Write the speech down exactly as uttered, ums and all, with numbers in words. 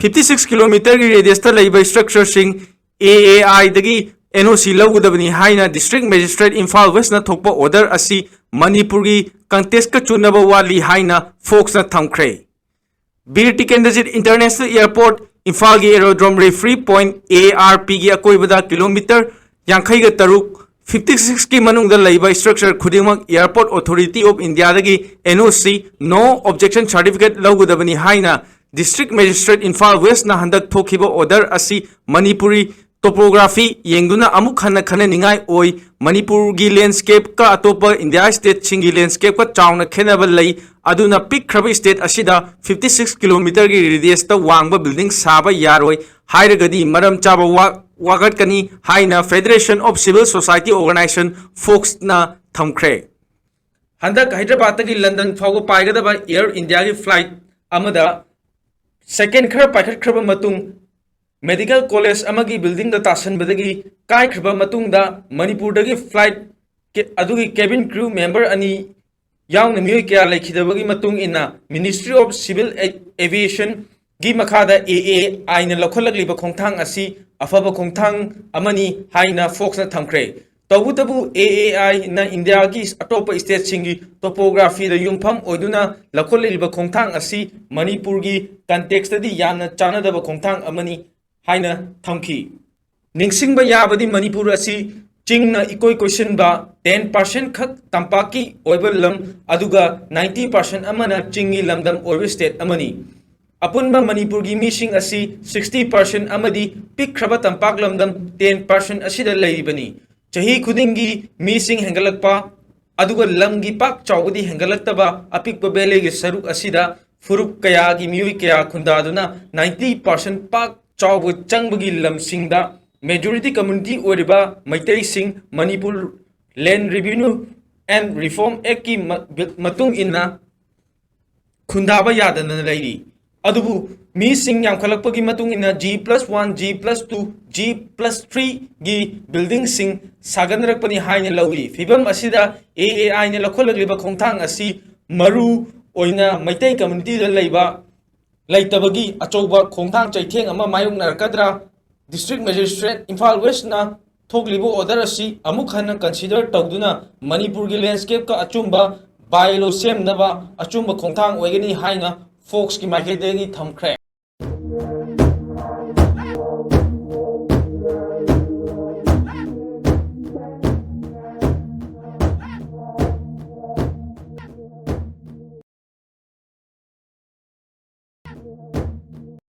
Fifty six ꯀꯤꯂꯣꯃꯤꯇꯔꯒꯤ ꯔꯦꯗꯤꯌꯁꯇ ꯂꯩꯕ ꯁ꯭ꯇ꯭ꯔꯛꯆꯔꯁꯤꯡ ꯑꯦ ꯑꯦ ꯑꯥꯏꯗꯒꯤ N O ꯁꯤ ꯂꯧꯒꯗꯕꯅꯤ ꯍꯥꯏꯅ ꯗꯤꯁꯇ꯭ꯔꯤꯛ ꯃꯦꯖꯤꯁꯇ꯭ꯔꯦꯠ ꯏꯝꯐꯥꯜ ꯋꯦꯁꯅ ꯊꯣꯛꯄ ꯑꯣꯔꯗꯔ ꯑꯁꯤ ꯃꯅꯤꯄꯨꯔꯒꯤ ꯀꯟꯇꯦꯛꯁꯀ ꯆꯨꯅꯕ ꯋꯥꯠꯂꯤ ꯍꯥꯏꯅ ꯐꯣꯛꯁꯅ ꯊꯝꯈ꯭ꯔꯦ꯫ ꯕꯤꯔ ꯇꯤꯀꯦꯟꯗ꯭ꯔꯖꯤꯠ ꯏꯟꯇꯔꯅꯦꯁꯅꯦꯜ ꯑꯦꯌꯔꯄꯣꯔꯠ, ꯏꯝꯐꯥꯜꯒꯤ ꯑꯦꯔꯣꯗ꯭ꯔꯣꯝ ꯔꯦꯐ꯭ꯔꯤ ꯄꯣꯏꯟꯠ, ꯑꯦ ꯑꯥꯔ ꯄꯤꯒꯤ ꯑꯀꯣꯏꯕꯗ ꯀꯤꯂꯣꯃꯤꯇꯔ ꯌꯥꯡꯈꯩꯒ ꯇꯔꯨꯛ, ꯐꯤꯐꯇꯤ ꯁꯤꯛꯁꯀꯤ ꯃꯅꯨꯡꯗ ꯂꯩꯕ ꯁ꯭ꯇ꯭ꯔꯛꯆꯔ ꯈꯨꯗꯤꯡꯃꯛ Airport Authority of Indiaꯗꯒꯤ N O ꯁꯤ, No Objection Certificate ꯂꯧꯒꯗꯕꯅꯤ ꯍꯥꯏꯅ ꯗꯤꯁꯇ꯭ꯔꯤꯛ ꯃꯦꯖꯤꯁꯇ꯭ꯔꯦꯠ ꯏꯝꯐꯥꯜ ꯋꯦꯁꯅ ꯍꯟꯗꯛ ꯊꯣꯛꯈꯤꯕ ꯑꯣꯔꯗꯔ ꯑꯁꯤ ꯃꯅꯤꯄꯨꯔꯤ ꯇꯣꯄꯣꯒ꯭ꯔꯥꯐꯤ ꯌꯦꯡꯗꯨꯅ ꯑꯃꯨꯛ ꯍꯟꯅ ꯈꯟꯅꯅꯤꯡꯉꯥꯏ ꯑꯣꯏ꯫ ꯃꯅꯤꯄꯨꯔꯒꯤ ꯂꯦꯟꯁꯀꯦꯞꯀ ꯑꯇꯣꯞꯄ ꯏꯟꯗꯤꯌꯥ ꯁ꯭ꯇꯦꯠꯁꯤꯡꯒꯤ ꯂꯦꯟꯁꯀꯦꯞꯀ ꯆꯥꯎꯅ ꯈꯦꯠꯅꯕ ꯂꯩ꯫ ꯑꯗꯨꯅ ꯄꯤꯛꯈ꯭ꯔꯕ ꯁ꯭ꯇꯦꯠ ꯑꯁꯤꯗ ꯐꯤꯐꯇꯤ ꯁꯤꯛꯁ ꯀꯤꯂꯣꯃꯤꯇꯔꯒꯤ ꯔꯦꯗꯤꯌꯁꯇ ꯋꯥꯡꯕ ꯕꯤꯜꯗꯤꯡ ꯁꯥꯕ ꯌꯥꯔꯣꯏ ꯍꯥꯏꯔꯒꯗꯤ ꯃꯔꯝ ꯆꯥꯕ ꯋꯥ-, ꯋꯥꯀꯠꯀꯅꯤ ꯍꯥꯏꯅ Federation of Civil Society Organization, ꯐꯣꯛꯁꯅ ꯊꯝꯈ꯭ꯔꯦ꯫ ꯍꯟꯗꯛ ꯍꯥꯏꯗ꯭ꯔꯕꯥꯗꯇꯒꯤ ꯂꯟꯗꯟ ꯐꯥꯎꯕ ꯄꯥꯏꯒꯗꯕ ꯑꯦꯌꯔ ꯏꯟꯗꯤꯌꯥꯒꯤ ꯐ꯭ꯂꯥꯏꯠ ꯑꯃꯗ ꯁꯦꯀꯦꯟ ꯈꯔ ꯄꯥꯏꯈꯠꯈ꯭ꯔꯕ ꯃꯇꯨꯡ, ꯃꯦꯗꯤꯀꯦꯜ ꯀꯣꯂꯦꯖ ꯑꯃꯒꯤ ꯕꯤꯜꯗꯤꯡꯗ ꯇꯥꯁꯟꯕꯗꯒꯤ ꯀꯥꯏꯈ꯭ꯔꯕ ꯃꯇꯨꯡꯗ, ꯃꯅꯤꯄꯨꯔꯗꯒꯤ ꯐ꯭ꯂꯥꯏꯠ ꯀꯦ-, ꯑꯗꯨꯒꯤ ꯀꯦꯕꯤꯟ ꯀ꯭ꯔꯨ ꯃꯦꯝꯕꯔ ꯑꯅꯤ ꯌꯥꯎꯅ ꯃꯤꯑꯣꯏ ꯀꯌꯥ ꯂꯩꯈꯤꯗꯕꯒꯤ ꯃꯇꯨꯡ ꯏꯟꯅ, Ministry of Civil A-, Aviation ꯒꯤ ꯃꯈꯥꯗ ꯑꯦ ꯑꯦ ꯑꯥꯏꯅ ꯂꯧꯈꯠꯂꯛꯂꯤꯕ ꯈꯣꯡꯊꯥꯡ ꯑꯁꯤ ꯑꯐꯕ ꯈꯣꯡꯊꯥꯡ ꯑꯃꯅꯤ ꯍꯥꯏꯅ ꯐꯣꯛꯁꯅ ꯊꯝꯈ꯭ꯔꯦ꯫ ꯇꯧꯕꯇꯕꯨ, ꯑꯦ ꯑꯦ ꯑꯥꯏꯅ ꯏꯟꯗꯤꯌꯥꯒꯤ ꯑꯇꯣꯞꯄ ꯁ꯭ꯇꯦꯠꯁꯤꯡꯒꯤ ꯇꯣꯄꯣꯒ꯭ꯔꯥꯐꯤꯗ ꯌꯨꯝꯐꯝ ꯑꯣꯏꯗꯨꯅ ꯂꯧꯈꯠꯂꯛꯂꯤꯕ ꯈꯣꯡꯊꯥꯡ ꯑꯁꯤ ꯃꯅꯤꯄꯨꯔꯒꯤ ꯀꯟꯇꯦꯛꯁꯇꯗꯤ ꯌꯥꯝꯅ ꯆꯥꯟꯅꯗꯕ ꯈꯣꯡꯊꯥꯡ ꯑꯃꯅꯤ ꯍꯥꯏꯅ ꯊꯝꯈꯤ꯫ ꯅꯤꯡꯁꯤꯡꯕ ꯌꯥꯕꯗꯤ, ꯃꯅꯤꯄꯨꯔ ꯑꯁꯤ ꯆꯤꯡꯅ ꯏꯀꯣꯏ ꯀꯣꯏꯁꯤꯟꯕ, ꯇꯦꯟ ꯄꯥꯔꯁꯦꯟ ꯈꯛ ꯇꯝꯄꯥꯛꯀꯤ ꯑꯣꯏꯕ ꯂꯝ, ꯑꯗꯨꯒ ꯅꯥꯏꯟꯇꯤ ꯄꯥꯔꯁꯦꯟ ꯑꯃꯅ ꯆꯤꯡꯒꯤ ꯂꯝꯗꯝ ꯑꯣꯏꯕ ꯁ꯭ꯇꯦꯠ ꯑꯃꯅꯤ꯫ ꯑꯄꯨꯟꯕ ꯃꯅꯤꯄꯨꯔꯒꯤ ꯃꯤꯁꯤꯡ ꯑꯁꯤ ꯁꯤꯛꯁꯇꯤ ꯄꯥꯔꯁꯦꯟ ꯑꯃꯗꯤ ꯄꯤꯛꯈ꯭ꯔꯕ ꯇꯝꯄꯥꯛ ꯂꯝꯗꯝ ꯇꯦꯟ ꯄꯥꯔꯁꯦꯟ ꯑꯁꯤꯗ ꯂꯩꯔꯤꯕꯅꯤ꯫ ꯆꯍꯤ ꯈꯨꯗꯤꯡꯒꯤ ꯃꯤꯁꯤꯡ ꯍꯦꯟꯒꯠꯂꯛꯄ, ꯑꯗꯨꯒ ꯂꯝꯒꯤ ꯄꯥꯛ ꯆꯥꯎꯕꯗꯤ ꯍꯦꯟꯒꯠꯂꯛꯇꯕ ꯑꯄꯤꯛꯄ ꯚꯦꯂꯤꯒꯤ ꯁꯔꯨꯛ ꯑꯁꯤꯗ ꯐꯨꯔꯨꯞ ꯀꯌꯥꯒꯤ ꯃꯤꯑꯣꯏ ꯀꯌꯥ ꯈꯨꯟꯗꯥꯗꯨꯅ ꯅꯥꯏꯟꯇꯤ ꯄꯥꯔꯁꯦꯟ ꯄꯥꯛ ꯆꯥꯎꯕ ꯆꯪꯕꯒꯤ ꯂꯝꯁꯤꯡꯗ ꯃꯦꯖꯣꯔꯤꯇꯤ ꯀꯝꯃ꯭ꯌꯨꯅꯤꯇꯤ ꯑꯣꯏꯔꯤꯕ ꯃꯩꯇꯩꯁꯤꯡ Manipur Land Revenue and Reform Actꯀꯤ ꯃ-, ꯃꯇꯨꯡ ꯏꯟꯅ ꯈꯨꯟꯗꯥꯕ ꯌꯥꯗꯅ ꯂꯩꯔꯤ꯫ ꯑꯗꯨꯕꯨ ꯃꯤꯁꯤꯡ ꯌꯥꯝꯈꯠꯂꯛꯄꯒꯤ ꯃꯇꯨꯡ ꯏꯟꯅ G plus one, G plus two, G plus threeꯒꯤ ꯕꯤꯜꯗꯤꯡꯁꯤꯡ ꯁꯥꯒꯠꯅꯔꯛꯄꯅꯤ ꯍꯥꯏꯅ ꯂꯧꯏ꯫ ꯐꯤꯚꯝ ꯑꯁꯤꯗ ꯑꯦ ꯑꯦ ꯑꯥꯏꯅ ꯂꯧꯈꯠꯂꯛꯂꯤꯕ ꯈꯣꯡꯊꯥꯡ ꯑꯁꯤ ꯃꯔꯨ ꯑꯣꯏꯅ ꯃꯩꯇꯩ ꯀꯝꯃ꯭ꯌꯨꯅꯤꯇꯤꯗ ꯂꯩꯕ ꯂꯩꯇꯕꯒꯤ ꯑꯆꯧꯕ ꯈꯣꯡꯊꯥꯡ ꯆꯩꯊꯦꯡ ꯑꯃ ꯃꯥꯌꯣꯛꯅꯔꯛꯀꯗ꯭ꯔꯥ? District Magistrate ꯏꯝꯐꯥꯜ Westꯅ ꯊꯣꯛꯂꯤꯕ order ꯑꯁꯤ ꯑꯃꯨꯛ ꯍꯟꯅ consider ꯇꯧꯗꯨꯅ ꯃꯅꯤꯄꯨꯔꯒꯤ landscapeꯀ ꯑꯆꯨꯝꯕ bylaw ꯁꯦꯝꯅꯕ ꯑꯆꯨꯝꯕ ꯈꯣꯡꯊꯥꯡ ꯑꯣꯏꯒꯅꯤ ꯍꯥꯏꯅ Foxꯀꯤ ꯃꯥꯏꯀꯩꯗꯒꯤ ꯊꯝꯈ꯭ꯔꯦ꯫